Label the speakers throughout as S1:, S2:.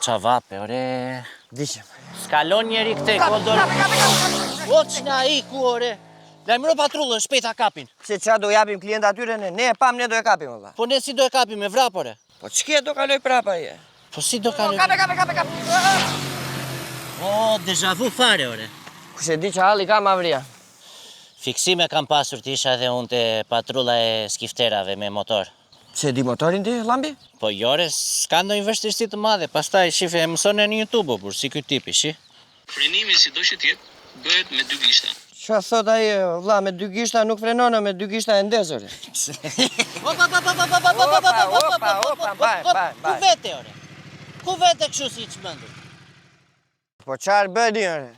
S1: Ça vape, ore.
S2: Vdiqëm.
S1: S'kalon njeri këtej, ko do... O, ç'na iku, ore. Lajmëro patrullën, shpejt ta kapin.
S2: Pse ça do japim klient atyre ne? Ne e pam ne do e kapim valla.
S1: Po ne si do e kapim me vrap, ore?
S2: Po ç'ke do kaloj prapa je.
S1: Po si do kaloj?
S2: Kape, kape, kape, kape.
S1: O, deja vu fare, ore.
S2: Kush e di ça halli ka Mavria.
S1: Fiksime kam pasur të isha edhe unë te patrulla e skifterave me motor.
S2: Pse di motorin ti, Llambi?
S1: Po jo ore, s'ka ndonjë vështirësi të madhe, pastaj shife e mëson në YouTube, o burrë, si ky tipi, shi.
S3: Frenimi sido që të jetë, bëhet me dy gishta.
S2: Ça thot ai, vlla, me dy gishta nuk frenon, me dy gishta e ndez, ore.
S1: Opa, opa, opa, opa, opa, opa, opa, opa,
S2: opa, opa, opa,
S1: Ku vete, ore? Ku vete kështu si i çmendur?
S2: Po çfarë bëni ore?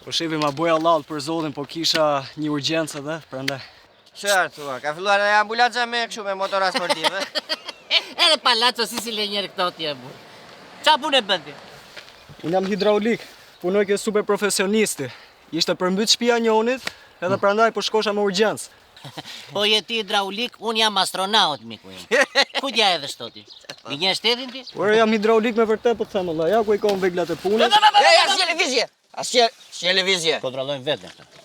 S4: Po shefi ma bëj hallall për zotin, po kisha një urgjencë edhe, prandaj.
S2: Çfarë thua? Ka filluar edhe ambulanca me kështu me motora sportive.
S1: Edhe palaço si s'i le njeri këto ti e burrë. Ça pune bën ti?
S4: Unë jam hidraulik, punoj ke super profesionisti. Ishte përmbyt shtëpia njonit, edhe hmm. prandaj po shkosha me urgjencë.
S1: Po je ti hidraulik, unë jam astronaut, miku im. Ku t'ja edhe shto ti? Gënjen shtetin ti?
S4: Ore, jam hidraulik me vërtet, po të them Allah, ja ku i kam veglat e punës.
S2: E, asnjë lëvizje! Asnjë, asnjë lëvizje!
S1: Kontrollojmë vetën këto.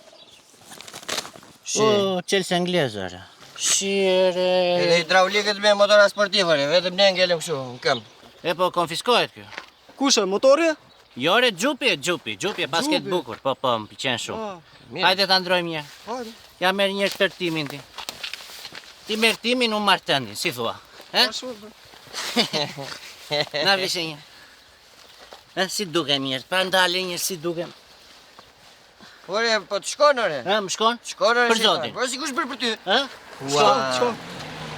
S1: O, çelës anglez, ore. Shire...
S2: Edhe hidraulikët me motora sportive, ore, vetëm ne ngelëm kështu, në këmbë.
S1: E po, konfiskohet kjo.
S4: Kush e, motori?
S1: Jo ore, xhupi e xhupi, xhupi e paske të bukur, po po, më pëlqen shumë.
S2: Ah,
S1: Hajde ta ndrojmë një.
S4: Hajde.
S1: Ja merr një këtë timin ti. Ti merr timin, unë marr tëndin, si thua? Ë?
S4: Po,
S1: Na vishe një. Ë, si dukem mirë, pa ndalë një si dukem.
S2: Ore, po të shkon ore.
S1: Ë, më shkon?
S2: Të shkon ore.
S1: Për zotin.
S2: Po si kush bër për ty?
S1: Ë?
S2: Shkon,
S4: shkon.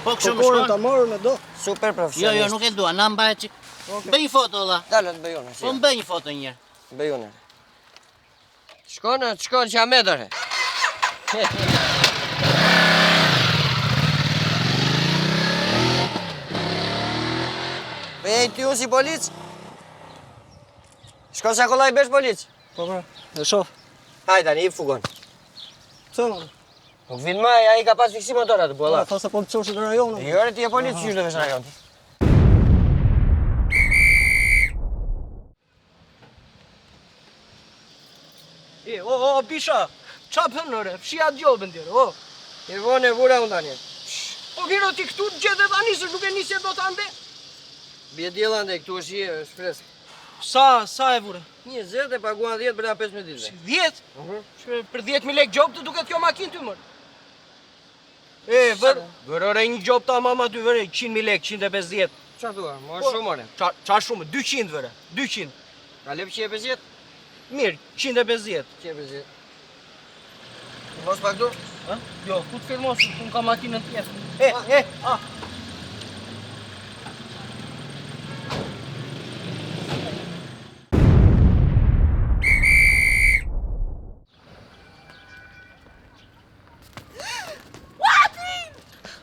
S1: Po kështu më
S4: po,
S1: shkon.
S4: Ta marrë me do.
S2: Super profesionist.
S1: Jo, jo, nuk e dua, na mbaj çik. Bëj një foto valla.
S2: Dale të bëj unë.
S1: Po më bëj një foto një herë.
S2: Bëj unë. Shkon, shkon qamet ore. Po je ti unë si polic? Shkon sa kollaj bësh polic?
S4: Po, po, e shoh.
S2: Hajde tani, hip fugon.
S4: Pse më?
S2: Nuk vin më, ai ka pas fiksim motorat, bualla.
S4: Po, tha se po më çosh në rajon.
S2: Jo, ore, ti je polic, qysh do vesh në rajon.
S4: E, o, o, bisha, ça bën ore, fshije atë gjobën tjere, o.
S2: E vonë e vura unë tani.
S4: Po viro ti këtu të gjithë dhe ta nisësh, nuk e nisje dot ande.
S2: Bie diell ande, këtu është hije, është fresk.
S4: Sa, sa e vure?
S2: 20 e paguan 10 brenda 15 ditëve.
S4: 10? Mhm. Uh Për 10.000 lekë gjobë të duket kjo makinë ty mër. E, vër, vër ore një gjobë tamam aty vëre, 100.000 lekë, 150.
S2: Ça thua, më
S4: po,
S2: shumë ore.
S4: Ça, ça shumë, 200 vëre, 200.
S2: Ka lep 150?
S4: Mirë, 150.
S2: 150. Mos pak du?
S4: Ë? Jo, ku të firmos, unë kam makinën tjetër. E, e, a.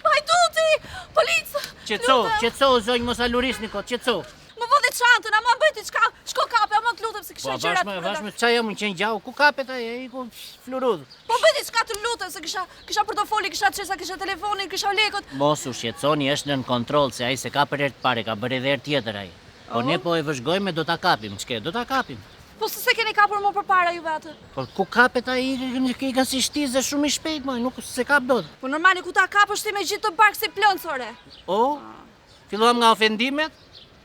S5: Hajduti! Polic!
S1: Qetësohu, qetësohu zonjë, mos alurisni kot, qetësohu.
S5: Më vodhi çantën, ama bëj diçka. Shko kape, ama të lutem se kisha
S1: Po,
S5: gjëra
S1: avash më, avash më, ça jam unë qen gjahu, ku kapet ai, ai ku flurudh.
S5: Po bëj diçka të lutem se kisha kisha portofolin, kisha çelësa, kisha telefonin, kisha lekët.
S1: Mos u shqetësoni, është nën kontroll se ai s'e ka për herë të parë, e ka bërë edhe herë tjetër ai. Po ne po e vëzhgojmë e do ta kapim, ç'ke, do ta kapim.
S5: Po si s'e keni kapur më përpara juve atë?
S1: Po ku kapet ai, ikën si shtizë, shumë i shpejtë, moj, nuk s'e kap dot.
S5: Po normale ku ta kapësh ti me gjithë këtë bark si plënc ore.
S1: O, filluam nga ofendimet?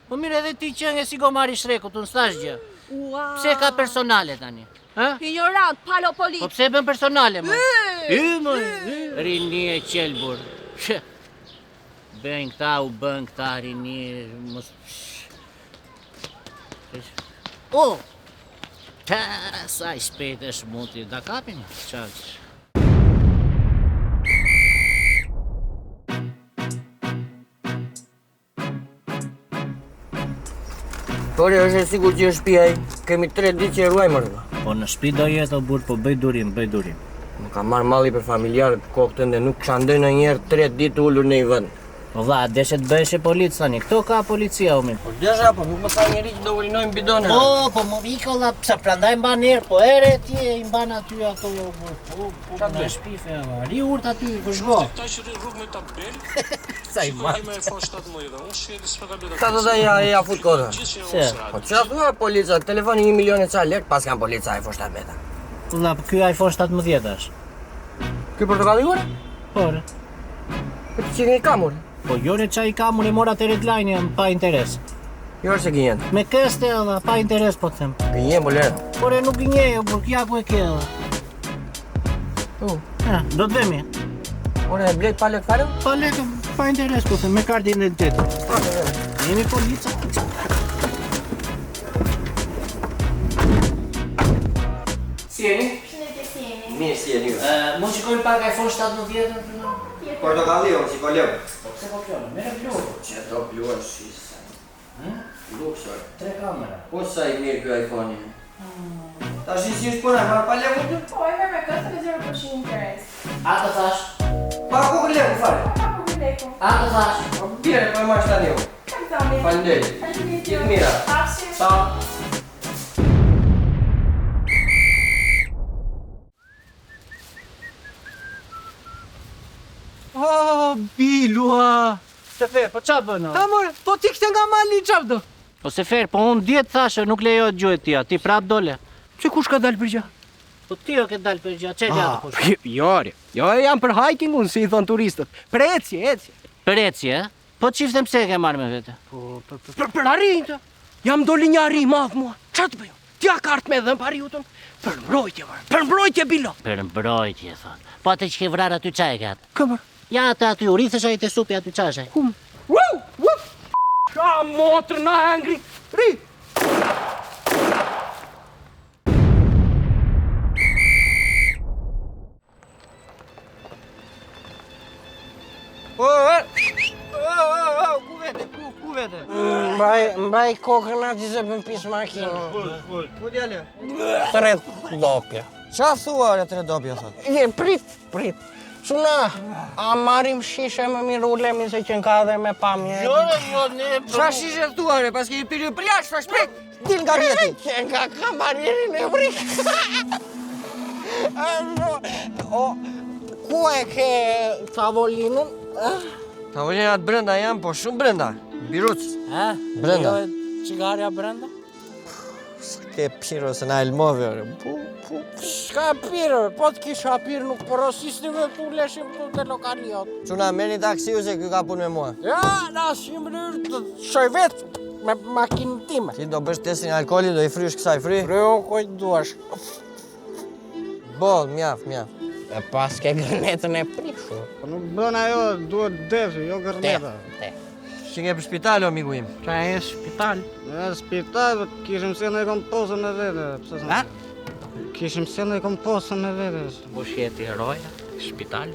S1: Po mirë edhe ti qenke si gomari i Shrekut, unë s'thashë gjë.
S5: Ua.
S1: Pse ka personale tani? Ë?
S5: Ignorant, palo polic.
S1: Po pse e bën personale më? Y, më, y. Rini e qelbur. Bëjnë këta, u bën këta rini, mos... O! Ta, sa i shpejt është muti, da kapin? Qa?
S2: Ore, është e sigurt që është shtëpia ai. Kemi 3 ditë që e ruajmë ore.
S1: Po në shtëpi do jetë o burrë, po bëj durim, bëj durim.
S2: Më ka marrë malli për familjarët kokë tënde, nuk kisha ndënë ndonjëherë 3 ditë ulur në një vend.
S1: Po vlla, a deshe të bëheshe polic tani? Këto ka policia o mik.
S2: Po desha, po nuk më tha njeri që do urinojmë bidone.
S1: Po, po më ik vlla, pse prandaj mban erë, po erë ti e i mban aty ato o burrë. Po, po, në shtëpi fe, rri urt aty, vëzhgo.
S3: Këta që rrinë rrugë me tabelë.
S2: Sa i
S6: madh. Shikoj iPhone 17, unë shi s'më ka blerë.
S2: Sa do ta ja ja fut kota?
S1: Se?
S2: Po çfarë thua polica, telefoni 1 milion e ca lek, pas kanë polica iPhone 17.
S1: Vlla, po ky iPhone 17 është.
S2: Ky portokalli ore?
S1: Po. ore.
S2: Po ti që i kam ore?
S1: Po jo re ça i kam, unë e mora te Redline jam pa interes.
S2: Jo se gënjen.
S1: Me këste edhe, pa interes po të them.
S2: Gënjen po lere.
S1: Por e nuk gënjej, por ja ku e ke edhe.
S2: Po.
S1: Ha, do të vemi.
S2: Ore, e blet pa lek fare?
S1: Pa lek, pa interes po them, me kartë identiteti.
S2: Po, do vemi.
S1: Jemi polica.
S2: Si jeni?
S7: Përshëndetje, si jeni?
S2: Mirë, si jeni ju?
S1: Ë, mund shikojmë pak iPhone 17-ën?
S2: Portokalli, unë si po leu.
S1: Po pse po kjo? Merre blu.
S2: Që do blu është si sa. Luksor.
S1: Tre kamera.
S2: Po sa i mirë ky iPhone-i. Tash si është puna, marr pa leku këtë?
S7: Po, e merr me këste me 0% interes.
S1: A të thash?
S2: Pa ku leku fare?
S7: Pa ku leku.
S1: A të thash?
S2: Po bire, po e marr tani unë.
S7: Kalzoni.
S2: Faleminderit.
S7: Faleminderit.
S2: Ditë mira.
S7: Pafshim.
S2: Ciao.
S4: Oh, Bilua!
S1: Sefer, po ça bën? o?
S4: Ha more, po ti këte nga mali çfarë do?
S1: Po Sefer, po unë dje të thashë nuk lejohet gjuetia, ti prap dole.
S4: Pse kush ka dalë për gjë?
S1: Po ti o ke dalë për gjë, çe
S4: Ah,
S1: gjatë kush?
S4: jo, ore. Jo, jam për hiking unë, si i thon turistët. Për ecje, ecje.
S1: Për ecje, e? Po çiften pse e ke marrë me vete?
S4: Po, për, për, për, për arrinjtë. Jam doli një arri i madh mua. Çfarë të bëj? unë? T'ja kartë me dhën pari jutën. Për mbrojtje, mërë. Për mbrojtje, Bilo.
S1: Për mbrojtje, thot. Po atë që ke vrarë aty ça e ke atë?
S4: Kë mërë?
S1: Ja atë aty, u rithesh ai te supi aty ça është ai?
S4: Kum. Woo, woo. Qa motrë na angri. Ri.
S2: O, o, o, o, o, ku vete, ku, ku vete?
S8: Mbaj, mbaj kokën aty se bën pis makinë.
S2: Ku djalë?
S8: Tre dopja.
S2: Qa thua ore tre dopja thot?
S8: Je, prit, prit. Suna, a marrim shishe më mirë ulemi se që ka edhe me pamje.
S1: Jo, jo, ne...
S2: Qa shishe thua ore, pas kemi pirë për jashtë, shpejt. Dil nga rjeti.
S8: Që nga kamarierin e vrik. O, ku e ke tavolinën?
S2: Tavolinat brenda janë, po shumë brenda. Biruc.
S1: Ha?
S2: Brenda.
S8: Cigarja brenda?
S2: Ke piro se na elmove ore. Pu, pu.
S8: S'ka pirë, po të kisha pirë nuk porosisni me tu leshim këtu te lokali jot.
S2: Çuna merrni taksiu se ky ka punë me mua.
S8: Ja, në asnjë mënyrë të shoj vetë me makinën time.
S2: Ti do bësh testin e alkoolit, do i frysh kësaj fry.
S8: Fryo ku të duash.
S2: Boll, mjaft, mjaft.
S8: E pas ke gërnetën e prishur.
S9: Po nuk bën ajo, duhet defi, jo gërneta.
S8: Te.
S2: Si ke për spital o miku im.
S8: Qa e spital?
S9: Në spital kishim sjellë një komposë me vete, pse s'na?
S8: Ha?
S9: Kishim sjellë një komposë me vete.
S1: Kush jeti heroja? Spital?